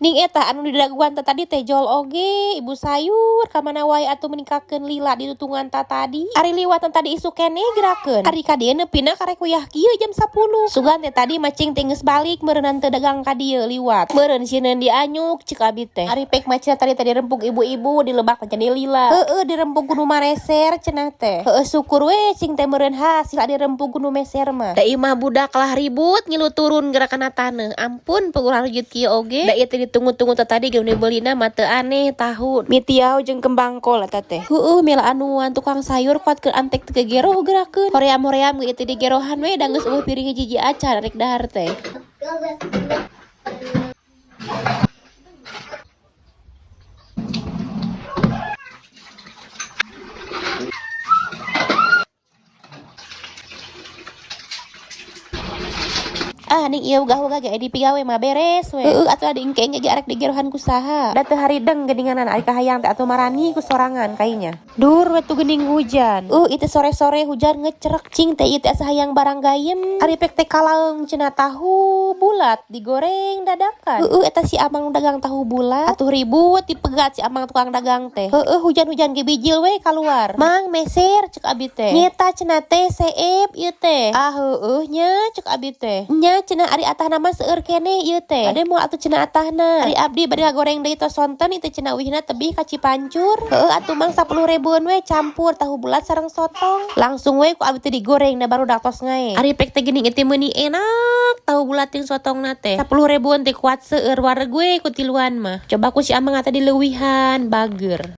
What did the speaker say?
Ning eta anu didaguan teh tadi teh jol oge, ibu sayur ka mana wae atuh meningkatkeun lila di tutungan ta tadi. Ari liwatan tadi isuk keneh gerakeun. Ari ka dieu neupina karek uyah kieu jam 10. Sugan teh tadi macing teh geus balik meureunnan teu dagang ka dieu liwat. Meureun sieun dianyuk cek abi teh. Ari pek macina tadi teh dirempuk ibu-ibu dilebak teh jadi lila. Heueuh, dirempuk ku nu mareser cenah teh. Heueuh, syukur we cing teh meureun hasil dirempuk ku nu meser mah. Da imah budak lah ribut ngilu turun gerakan taneuh. Ampun, puguh rujit kieu oge. Da ieu teh ditunggu-tunggu teh tadi ge beulina mah teu aneh tahu. Mitiau jeung kembang kol eta teh. Heueuh, mila anuan tukang sayur kuat keur antek teu gegeroh gerakeun. Hoream-hoream ge ieu digerohan we da geus eueuh piring hiji acan rek dahar teh. Ah, ning ieu wegah-wegah ge dipigawe mah beres we. Heueuh atuh adi engke ge arek digerohan ku saha. Da teu harideng geuninganan ari kahayang teh atuh marani ku sorangan kainya. Dur we tuh geuning hujan. Itu sore-sore hujan ngecrek cing teh ieu teh asa hayang barang gayem. Ari pek teh kalaeung cenah tahu bulat digoreng dadakan. Heueuh, eta si amang dagang tahu bulat atuh ribut dipegat si amang tukang dagang teh. Heueuh, hujan-hujan ge bijil we kaluar. "Mang, meser," cek abi teh. "Nyeta," cenah teh, "seep ieu teh." "Ah, heueuh nya," cek abi teh. "Nya," cenah, "ari atahna mah seueur keneh ieu teh. Bade moal atuh," cenah, "atahna. Ari abdi bade ngagoreng deui tos sonten itu," cenah, "wihna tebih ka Cipancur." "Heueuh atuh, Mang, 10 ribuan we campur tahu bulat sareng sotong." Langsung we ku abi teh digoreng da barudak tos ngae. Ari pek teh geuning ieu meuni enak tahu bulat jeung sotongna teh. 10 ribuan teh kuat seueur wareg we ku tiluan mah. Coba ku si amang teh dileuwihan bager.